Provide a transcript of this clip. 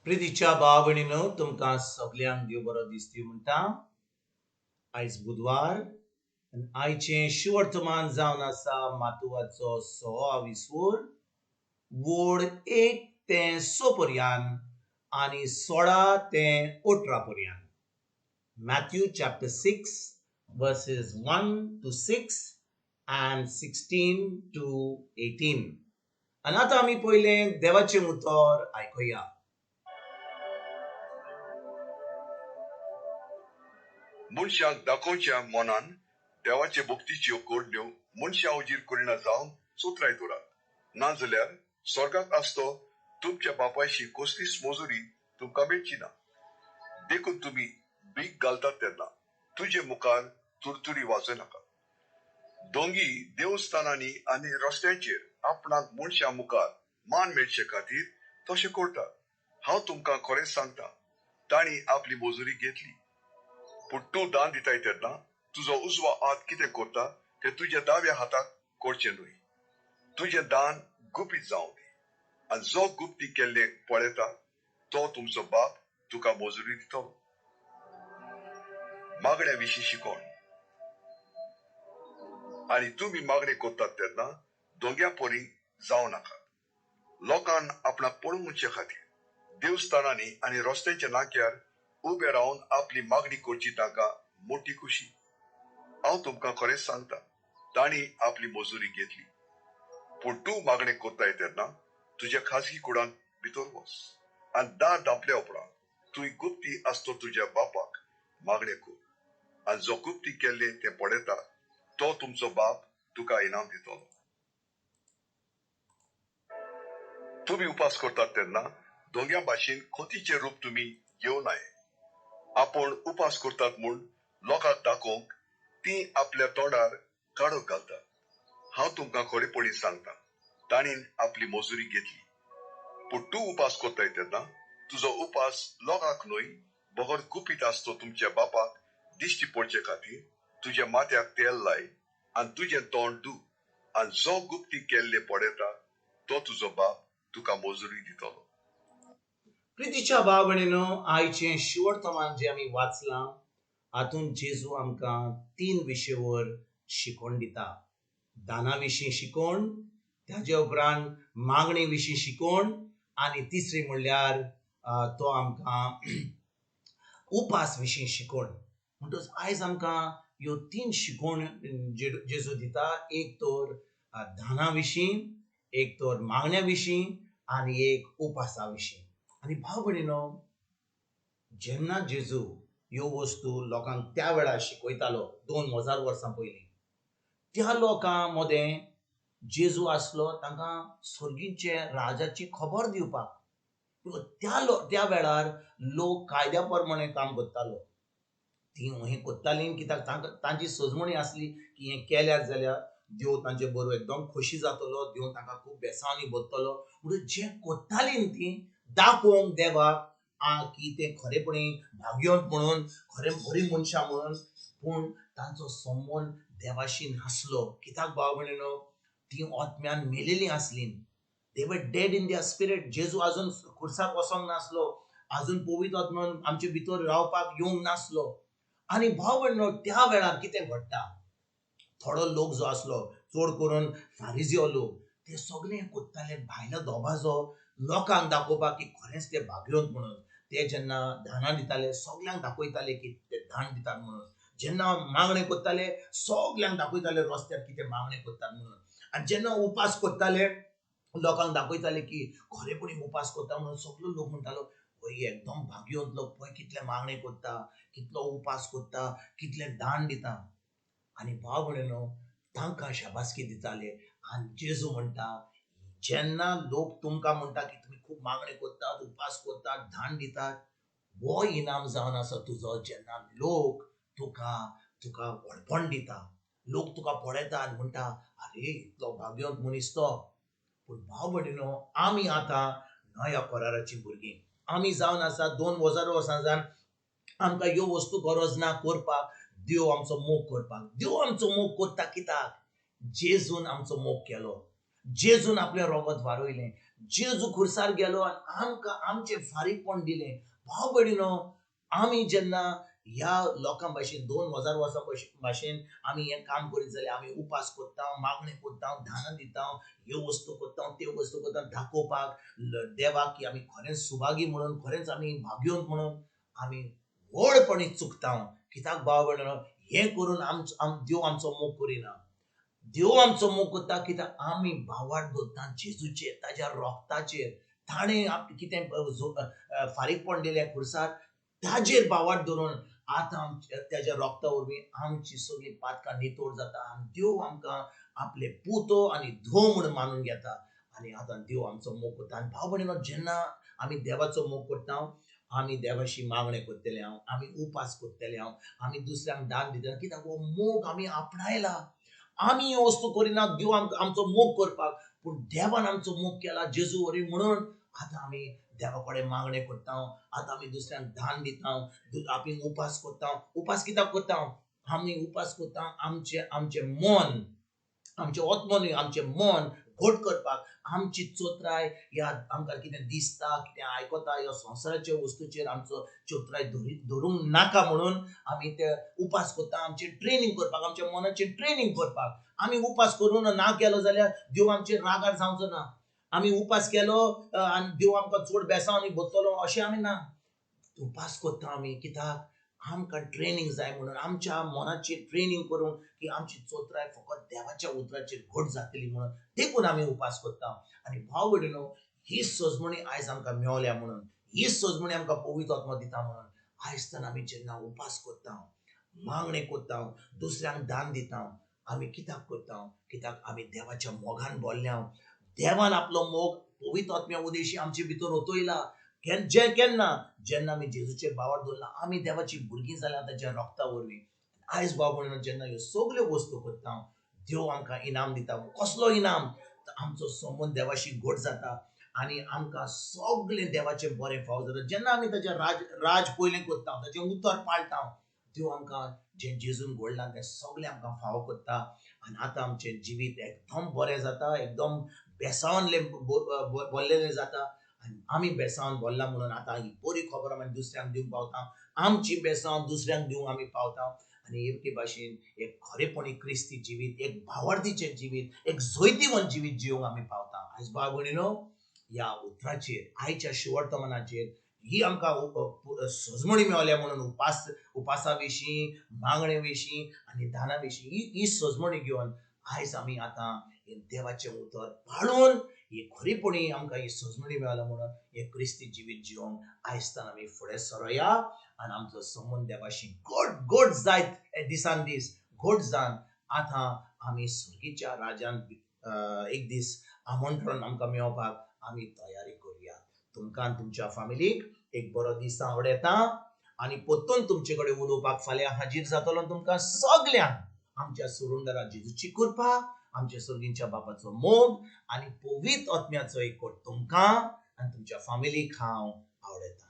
प्रितीच्या भाव भयणीनो, तुमकां सगल्यांक देव बरो दीस दिवं म्हणटा. आयज बुधवार आनी आयचें शिवर्तमान जावन आसा मातुवाचो 6 विसवूर वोड 1 ते 6 पर्यान आनी 16 ते 18 पर्यान. Matthew chapter 6 verses 1 to 6 and 16 to 18. आनी आतां आमी पयलें देवाचें उतर आयकुया. मनशाक दाखोवच्या मनान देवाचे भक्तीच्यो कोडण्यो मनशा उजीर करिना जावन चोत्राय दवरात, नाजाल्यार स्वर्गाक आसतो तुमच्या बापायशी कसलीच मजुरी तुमकां मेळची ना. देखून तुमी भीक घालतात तेन्ना तुजे मुखार तुरतुरी वाजयनाका. दोंगी देवस्थानांनी आनी रस्त्यांचेर आपणाक मनशा मुखार मान मेळचे खातीर तशें करतात. हांव तुमकां खरेंच सांगता, तांणी आपली मजुरी घेतली. पूण तूं दान दिताय तेन्ना तुजो उजवो हात कितें करता तें तुज्या दाव्या हाताक करचें न्हय. तुजें दान गुपीत जावं दी, आनी जो गुप्ती केल्लें पळयता तो तुमचो बाप तुका मजुरी दितलो. मागण्या विशीं शिकोण. आनी तुमी मागणें करतात तेन्ना दोंग्या परी जावं नाकात. लोकान आपणाक पळोवचे खातीर देवस्थानांनी आनी रस्त्यांच्या नाक्यार उबे रावन आपली मागणी करची तांकां मोटी खुशी. हांव तुमकां खरेंच सांगता, तांणी आपली मजुरी घेतली. पूण तूं मागणें करताय तेन्ना तुज्या खाजगी कुडांत भितर वच आनी दार धांपल्या उपरांत तुवें गुप्ती आसतो तुज्या बापाक मागणें कर, आनी जो गुप्ती केल्लें तें पळयता तो तुमचो बाप तुका इनाम दितलो. तुमी उपास करतात तेन्ना दोंग्या भाशेन खोतीचें रूप तुमी घेवं नये. आपूण उपास करतात म्हूण लोकांक दाखोवंक ती आपल्या तोंडार काडूंक घालतात. हांव तुमकां खरेपणी सांगता, तांणी आपली मजुरी घेतली. पूण तूं उपास करताय तेन्ना तुजो उपास लोकांक न्हय बगर गुपीत आसतो तुमच्या बापाक दिश्टी पडचे खातीर तुज्या माथ्याक तेल लाय आनी तुजें तोंड धू, आनी जो गुप्ती केल्ले पळयता तो तुजो बाप तुका मजुरी दितलो. प्रितीच्या भाव भयणीनो, आयचें शिवर्तमान जें आमी वाचलां हातूंत जेजू आमकां 3 विशयावर शिकोवन दिता. दाना विशीं शिकोवन, ताजे उपरांत मागणी विशीं शिकोवन, आनी तिसरी म्हणल्यार तो आमकां उपास विशीं शिकोवन. म्हणटच आयज आमकां ह्यो 3 शिकोवण जेजू दिता. एक तर दाना विशीं, एक तर मागण्या विशीं, आनी एक उपासा विशीं. आनी भाव भयणीनो, जेन्ना जेजू ह्यो वस्तू लोकांक त्या वेळार शिकयतालो 2000 वर्सां पयलीं, त्या लोकां मदें जेजू आसलो तांकां सर्गीचे राजाची खबर दिवपाक. त्या वेळार लोक कायद्या प्रमाणे काम करतालो. ती हें करतालीं कित्याक तांकां तांची सजमणी आसली की हें केल्यार जाल्यार देव तांचे बरोबर एकदम खोशी जातलो, देव तांकां खूब बेसांनी भरतलो. म्हणून जें करतालीं ती दाखोवंक देवाक की ते खरेपणी भाग्यवंत म्हणून, खरें बरीं मनशां म्हणून. पूण तांचो संबंद देवाशी नासलो. कित्याक भाव भयणीनो, ती आत्म्यान मेलेलीं आसलीं. They were dead in their spirit. जेजू आजून खुर्साक वचोंक नासलो, आजून पवित्र आत्म्यान आमचे भितर रावपाक येवंक नासलो. आनी भाव भयणीनो, त्या वेळार कितें घडटा, थोडो लोक जो आसलो चड करून फारिजियो लोक, ते सगळे करताले भायलो दबाजो लोकांक दाखोवपाक की खरेंच ते भाग्यवंत म्हणून. ते जेन्ना दानां दिताले सगल्यांक दाखयताले की ते दान दितात म्हणून. जेन्ना मागणें करताले सगल्यांक दाखयताले रस्त्यार की ते मागणें करतात म्हणून. आनी जेन्ना उपास करताले लोकांक दाखयताले की खरेपणी उपास करता म्हणून. सगलो लोक म्हणटालो पळय एकदम भाग्यवंत लोक, पळय कितले मागणें करता, कितलो उपास करता, कितलें दान दिता. आनी भाव भयणीनो, तांकां शाबासकी दिताले. आनी जेजू म्हणटा, जेन्ना लोक तुमकां म्हणटा की तुमी खूब मागणें करतात, उपास करतात, दान दितात, हो इनाम जावन आसा तुजो जेन्ना लोक तुका तुका व्हडपण दिता, लोक तुका पळयता आनी म्हणटा अरे इतलो भाग्यवंत मनीस तो. पूण भाव भयणीनो, आमी आतां नव्या कराराचीं भुरगीं, आमी जावन आसा 2000 वर्सां जावन आमकां ह्यो वस्तू गरज ना करपाक, देव आमचो मोग करपाक. देव आमचो मोग करता कित्याक? जेजून आमचो मोग केलो, जेजून आपलें रगत वारयलें, जेजू खुर्सार गेलो आनी आमकां आमचें फारीकपण दिलें. भाव भयणीनो, आमी जेन्ना ह्या लोकां भाशेन 2000 वर्सां भाशेन आमी हें काम करीत जाल्यार आमी उपास करता, मागणें करता, दानां दिता, ह्यो वस्तू करता, त्यो वस्तू करता, दाखोवपाक देवाक की आमी खरेंच सुभागी म्हणून, खरेंच आमी भाग्यवंत म्हणून आमी व्हडपणी चुकता. कित्याक भाव भयणीनो, हें करून देव आमचो मोग करिना. देव आमचो मोग करता कित्याक आमी भावार्थ दवरता जेजूचेर, ताज्या रोगताचेर. ताणें कितें फारीकपण दिलें खुर्सार, ताजेर भावार्थ धरून आतां ताज्या रोगता वरवीं आमची सगळीं पातकां नितळ जाता आनी देव आमकां आपले पुतो आनी धोव म्हणून मानून घेता. आनी आतां देव आमचो मोग करता. आनी भाव भयणीनो, जेन्ना आमी देवाचो मोग करता, आमी देवाशी मागणें करतले हांव, आमी उपास करतले हांव, आमी दुसऱ्यांक दान दितले, कित्याक हो मोग आमी आपणायला. आमी ह्यो वस्तू करिना देव आमचो मोग करपाक, पूण देवान आमचो मोग केला जेजू वरवीं म्हणून आतां आमी देवा कडेन मागणें करता, आतां आमी दुसऱ्यांक दान दिता, आमी उपास करता. उपास कित्याक करता? आमी उपास करता आमचें आमचें मन, आमचें आत्मो न्हय, आमचें मन घट करपाक, आमची चोत्राय ह्या आमकां कितें दिसता, कितें आयकता, ह्या संवसाराच्या वस्तूचेर आमचो चोत्राय धरूंक नाका म्हणून आमी ते उपास करता. आमचें ट्रेनींग करपाक, आमच्या मनाचें ट्रेनींग करपाक. आमी उपास करून ना केलो जाल्यार देव आमचेर रागार जावचो ना. आमी उपास केलो आनी देव आमकां चड बेसांव आनी बसतलो अशें आमी ना. उपास करता आमी कित्याक आमकां ट्रेनींग जाय म्हणून, आमच्या मनाची ट्रेनींग करूंक की आमची चोत्राय फकत देवाच्या उतराचेर घट जातली म्हणून, देखून आमी उपास करता. आनी भाव भयणीनो, ही सजमणी आयज आमकां मेवल्या म्हणून, ही सजमणी आमकां पवित्र आत्मो दिता म्हणून आयज तर आमी जेन्ना उपास करता, मागणें करता, दुसऱ्यांक दान दिता, आमी कित्याक करता? कित्याक आमी देवाच्या मोगान भरल्या. देवान आपलो मोग पवित्र आत्म्या उदेशी आमचे भितर ओतयला. जे केन्ना जेन्ना आमी जेजूचेर भावार्थ दवरला, आमी देवाची भुरगीं जाल्या ताच्या रोगता वरवीं. आयज भाव भयणीनो, जेन्ना ह्यो सगल्यो वस्तू करता, देव आमकां इनाम दिता. कसलो इनाम? आमचो संबंद देवाशी घट जाता आनी आमकां सगळें देवाचें बरें फावो जाता. जेन्ना आमी ताचें राज पयलें करता, ताचें उतर पाळटा, देव आमकां जें जेजून घडलां तें सगळें आमकां फावो करता. आनी आतां आमचें जिवीत एकदम बरें जाता, एकदम बेसावनलें भरलेलें जाता. आनी आमी बेसावन भरला म्हणून आतां ही बरी खबर आमी दुसऱ्यांक दिवंक पावता, आमची बेसावन दुसऱ्यांक दिवंक आमी पावता. आनी एके भाशेन एक खरेपणी क्रिस्ती जिवीत, एक भावार्थीचें जिवीत, एक जैतिवंत जिवीत जिवंक आमी पावता. आयज भाव भयणीनो, ह्या उतराचेर, आयच्या शिवर्तमानाचेर ही आमकां सजमणी मेवल्या म्हणून उपासा विशीं, मागणे विशीं आनी दाना विशीं ही सजमणी घेवन आयज आमी आतां देवाचें उतर पाळून ही खरेपणी आमकां ही सजमणी मेवल्या म्हणून हे क्रिस्ती जिवीत जिवंक आयज तान आमी फुडें सरोया. आनी आमचो संबंद देवाशी घट घट जायत दिसान दीस घट जावन आतां आमी सर्गीच्या राजान एक दीस आमंत्रण आमकां मेळोवपाक आमी तयारी करुया. तुमकां आनी तुमच्या फामिलीक एक बरो दीस आवडटा आनी परतून तुमचे कडेन उलोवपाक फाल्यां हाजीर जातलो. तुमकां सगल्यांक आमच्या सुरुंदरा जेजूची कृपा, आमच्या सर्गीच्या बापाचो मोग आनी पवित्र आत्म्याचो एकवट तुमकां आनी तुमच्या फामिलीक हांव आवडटा.